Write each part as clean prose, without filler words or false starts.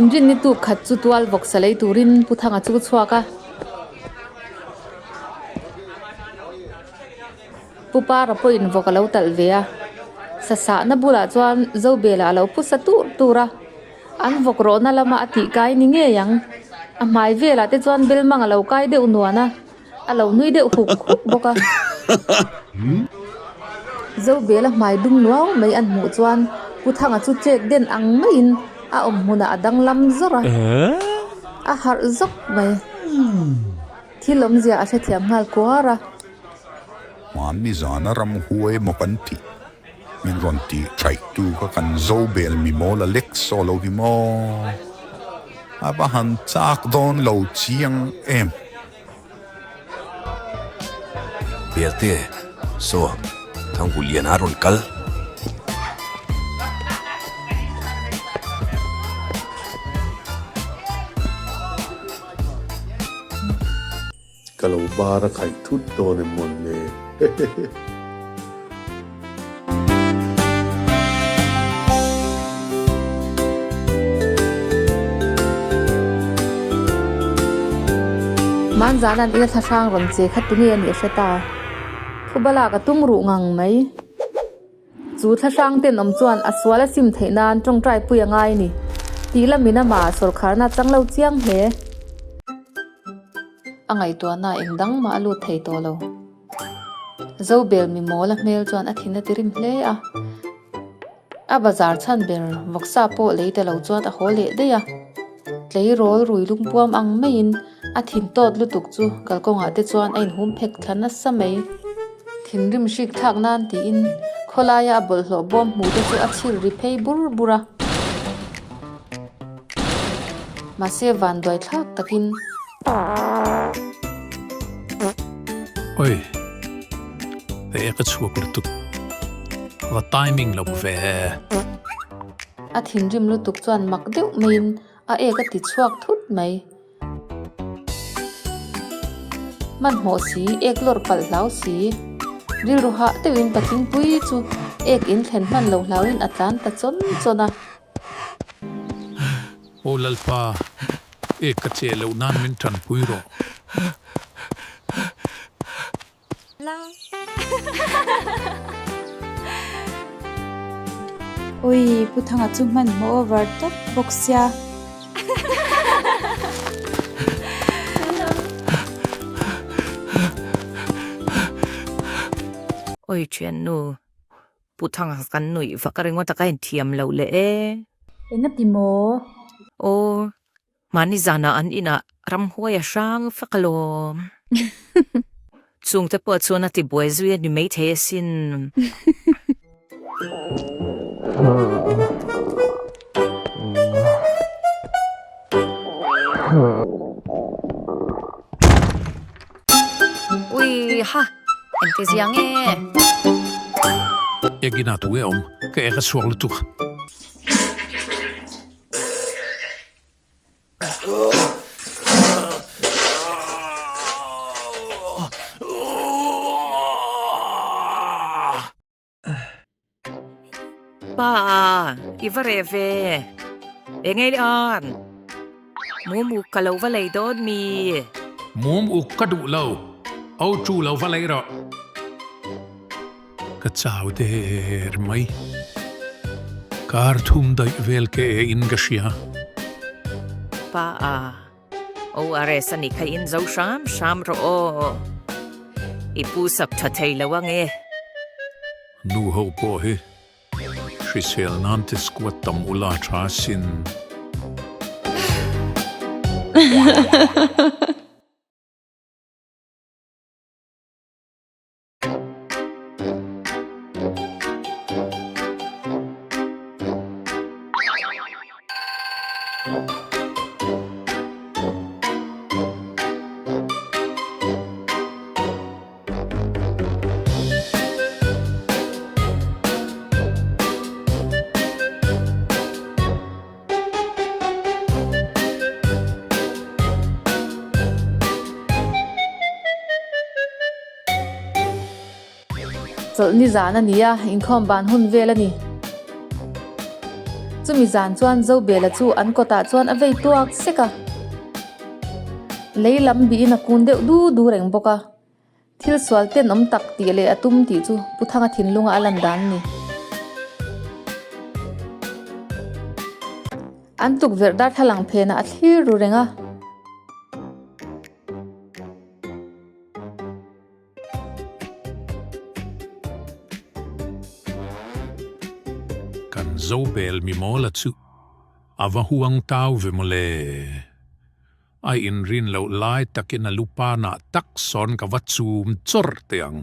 Inrinni tuk khat chu tual vawksa lei turin Pu Thanga chu chhuak a. Pu Para pawhin vawk a lo talh ve a, sasahna bulah chuan Zobela a lo pu sa tur tur a, an vawk rawhna lama a tih kai ni ngei ang. A hmai velah te chuan belmang a lo kai deuh nuan a, a lo nui deuh huk huk bawk a. Zobela hmai dum nuau mai an hmuh chuan Pu Thanga chu chet den ang maiin a awm hmunah a danglam zawrh a, a harh zawk mai. Thil awmzia a hrethiam nghal kuar a. Hmanni zana ram huai emaw kan tih min rawn tih thaih tu kha kan zo bel mi mawl a lek saw lo hi maw? A va han chak dawn lo chiang em? Belte, Saw, Thanghuliana a rawn kal. Ka lo bar a khaih thut dawn em mawn le? Hehehe. Hmanzan an ina thlahrang rawn che kha tunge a nih a hre ta. Thubalak a tum ruh ngang mai. Chu thlahrang tenawm chuan a sual a sim theih nan tawngtai pui a ngai ni tih lamin amah sawrkharna a chang lo chiang hle. A ngaihtuahna eng dang mah a lut thei tawh lo. Zobel mi mawl a hmel chuan a thin a ti rim hle a. A bazar chhan ber vawksa pawh lei ta lo chuan a haw leh daih a. Tleirawl rui lungpuam ang maiin a thin tawt lutuk chu kalkawngah te chuan a inhum phek thla nasa mai. Thinrim hrik thlak nan tiin khawlaia a bawlhhlawh bawm hmuh te chu a chhir ri phei bur bur a. Mahse vanduai thlak takin. Oi, ka ek a chhuak lutuk. Va timing lo ve. A thinrim lutuk chuan mak deuh maiin a ek a ti chhuak thut mai. Hmanhmawh si, ek lawr palh hlau si. Rilru hah deuhin patling pui chu ek in thlen hman lo hlauin a tlan ta chawn chawn a. Aw Lalpa, ek ka che loh nan min tanpui rawh. Ui, Pu Thanga chu hmanhmawh over tawp bawk sia. Oi thiannu, Pu Thanga kan nuih vak a ringawt a ka inthiam lo leh e. Engati maw? Aw, Mahni zanah an inah ramhuai a hrang fak alawm. Chungte pawh chuan a ti buai zui a ni maithei asin. Ui ha, engti ziang e. Egina tu e awm, ka ek a chhuak lutuk. Pa, i va reh ve. Eng ei an? Mum uk ka lo va lei dawn mi? Mum uk ka duh lo. O chu lo va lei rawh. Ka chau der mai. Kar thum daih vel ke e in ka hria. Pa a, ORS a nih kha in zo hram hram rawh aw. I pu sak tha thei lo ang e. Nu ho pawh hi hrisel nan te squat tam ula tha sin. Chawlhni zan a ni a, inkhawm ban hun vel a ni. Chumi zan chuan Zobela chu an kawtah chuan a vei tuak sek a. Lei lam bihin a kun deuh du du reng bawk a. Thil sual tenawm tak tih leh a tum tih chu Pu Thanga thinlunga a lan dan a ni. An tukverh darthlalang phenah a thlir ru reng a. Kan Zobel mimawla chu a va huang tau ve mawle. A inrin loh lai takin a lupanah tak sawn ka va chum chawr teh ang.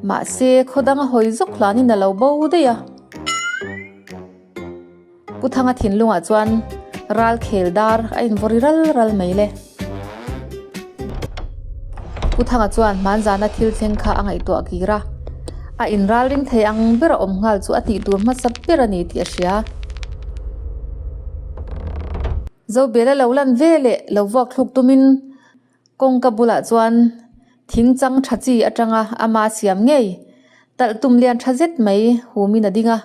Mahse, khaw danga hawi zawk hlanin a lo bo daih a. Pu Thanga thinlungah chuan ral khel dar a invawri ral ral mai le. Pu Thanga chuan hmanzana thil thleng kha a ngaihtuah kir a, a inralring thei ang ber a awm nghal chu a tih tur hmasa ber a ni tih a hria. Zobela lo lan ve leh lo vuak thluk tumin Kawngka bulah chuan thing chang tha chi atanga ama siam ngei talh tum lian tha zet mai humin a ding a.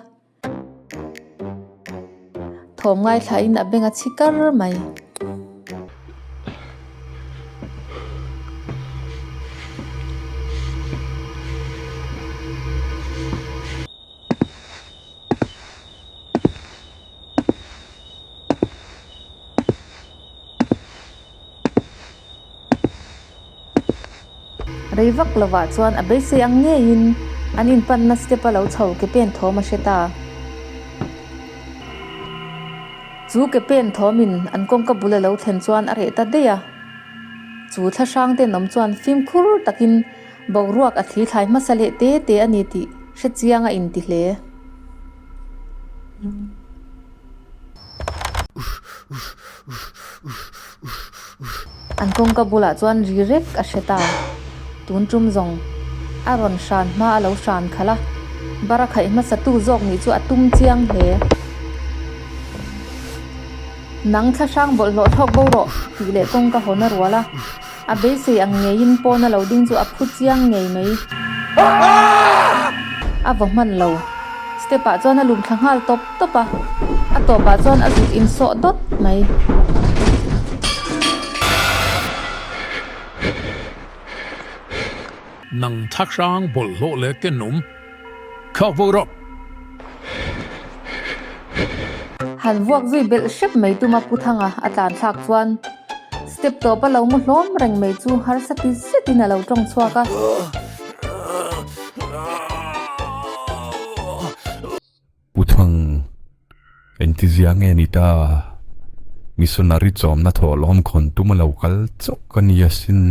Thawm ngaithlain a beng a chhi kar mai. Rei vak lovah chuan a beisei ang ngeiin an inpanna step a lo chho ke pen thawm a hre ta. Chu ke pen thawmin an kawngka bul a lo thlen chuan a reh ta daih a. Chu thlahrang tenawm chuan fimkhur takin boruak a thli thlai hmasa leh te te a ni tih hrechiang a inti hle. An kawngka bulah chuan ri rek a hre ta. Tun tum zawng a rawn hran hma a lo hran khalh a, bara khaih hmasa tu zawk nih chu a tum chiang hle. Nang thlahrang bawlhhlawh thlawk bo rawh tih leh kawngka hawn a rual a. A beisei ang ngeiin pawn a lo ding chu a phu chiang ngei mai. A vaw hman lo. Step ah chuan a lum thla nghal tawp tawp a, a tawp ah chuan a zut insawh dawt mai. Nang thlahrang bawlhhlawh leh kenawm kha vo rawh. Han vuak zui belh hrep mai tuma Pu Thanga a tlan thlak chuan step tawp a lo mu hlawm reng mai chu harsa ti zetin a lo tawng chhuak a. Pu Thang, engtizia nge ni ta? Missionary chawmna thawhlawm khawn tum a lo kal chauh ka ni asin.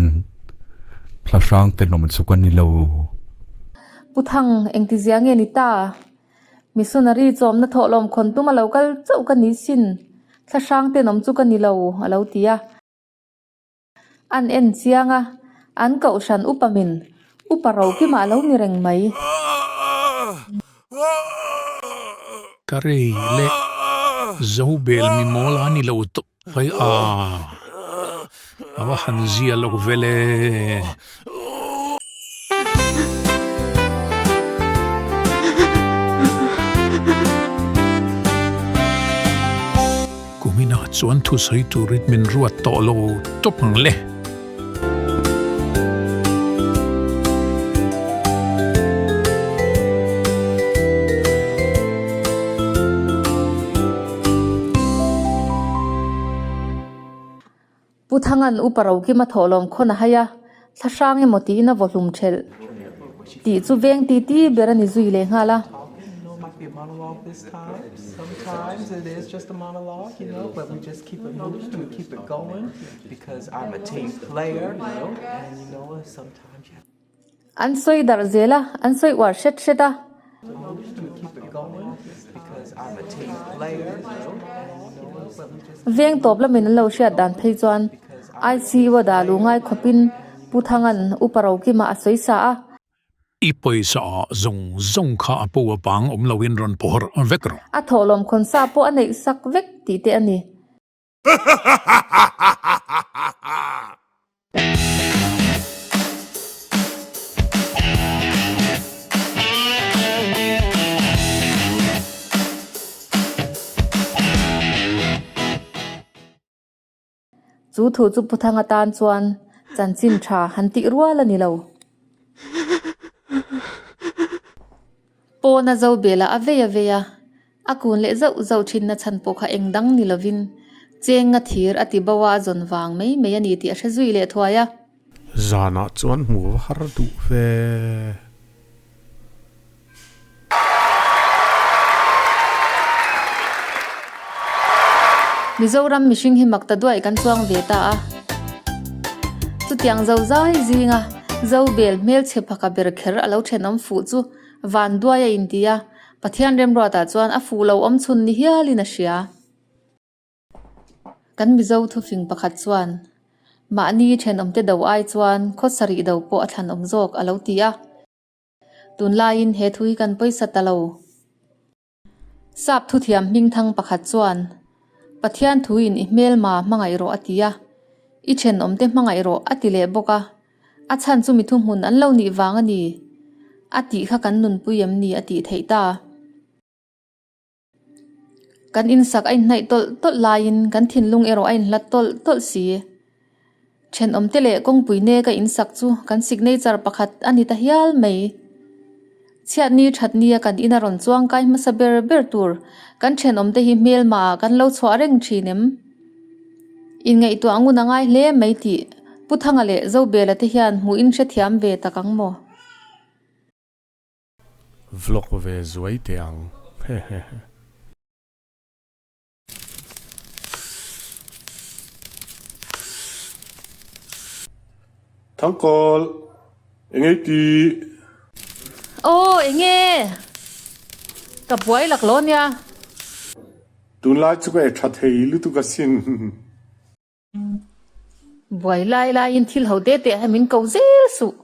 Thlahrang tenawm chu ka ni lo. Pu Thang, engtizia nge ni ta? Missionary chawmna thawhlawm khawn tum a lo kal chauh ka ni sin. Thlahrang tenawm chu ka ni lo, a lo ti a. An en chiang a, an kohhran upa min upa ro kima a lo ni reng mai. Ka rei leh Zobel mi mawl a ni lo tawp mai a, a va han zia lo vel e. Kuminah chuan thusawi turin min ruat tawh lo tawp ang le. Pu Thanga'n Upa Rokima thawhlawm khawn a hai a, thlahrang emaw tiin a vaw hlum thelh tih chu veng ti ti ber a ni zui leh nghal a. An sawi darh zel a, an sawi uar hret hret a. Veng tawp lamin an lo hriat dan phei chuan ICU a dah luh ngai khawpin Pu Thanga'n Upa Rokima a sawi sa a. I pawisa ah zawng zawng kha a pu a pang awm loin rawn pawhawrh vek rawh. A thawhlawm khawn sa pawh a neih sak vek tih te a ni. Chu thu chu Pu Thanga tan chuan chanchin tha han tih rual a ni lo. Pawna zo belah a vei a vei a, a kun leh zauh zauh thin na chhan pawh kha eng dang ni lovin chenga thir a ti bo a a zawn vang mai mai a ni tih a hre zui leh thuai a. Zanah chuan hmu va har duh ve. Mizoram mihring hi mak ta duaih kan chuang ve ta a. Chutiang zo zai zinga Zobel hmelchhe phaka ber kher a lo thenawm fuh chu van duai a inti a, Pathian remruatah chuan a fuh lo awm chhun ni hialin a hria. Kan Mizo thufing pakhat chuan mahni thenawmte do ai chuan khaw sarih do pawh a thlanawm zawk a lo ti a. Tunlaiin he thu hi kan pawisa ta lo. Sap thuthiam hmingthang pakhat chuan, Pathian thuin i hmelma hmangaih rawh a ti a, i thenawmte hmangaih rawh a ti leh bawk a, a chhan chu mi thuhmun an lo nih vang a ni a tih kha kan nunpui em ni a tih theih ta. Kan insak a inhnaih tawlh tawlh laiin kan thinlung erawh a inhlat tawlh tawlh si. Thenawmte leh kawngpui neka insak chu kan signature pakhat a ni ta hial mai. Chhiatni thatnia kan ina rawn chuang kai hmasa ber ber tur kan thenawmte hi hmelma ah kan lo chhuah reng thin em? Inngaihtuah ngun a ngai hle mai tih Pu Thanga leh Zobela te hian hmuh in hrethiam ve tak ang maw? Vlog ve zuai teh ang hehehe. Thangkawl, engei ti? Aw, enge? Ka buai lak lo nia. Tunlai chu ka e tha thei lutuk asin. Buai lai laiin thil ho te teh hi min ko zel suh.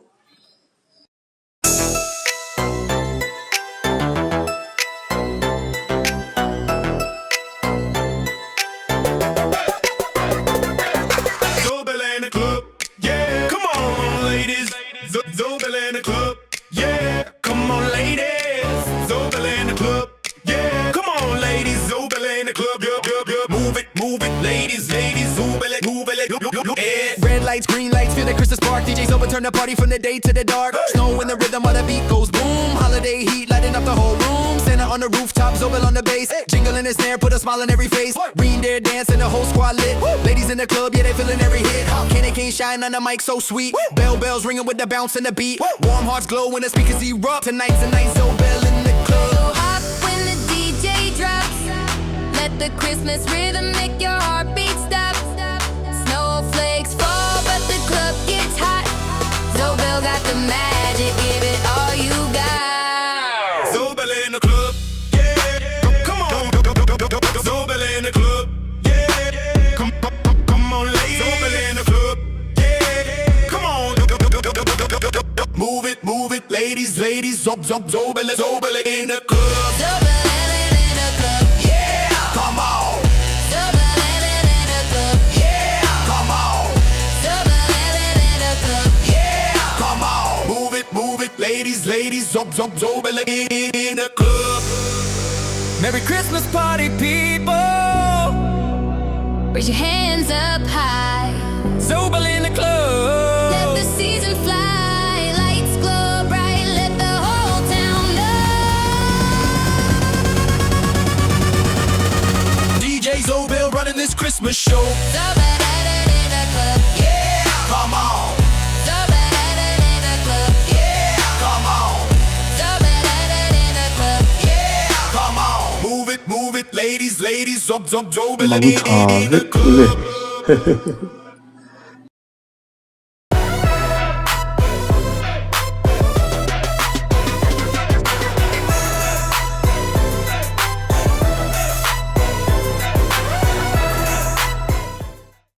Mangtha vek ule. Hehehe.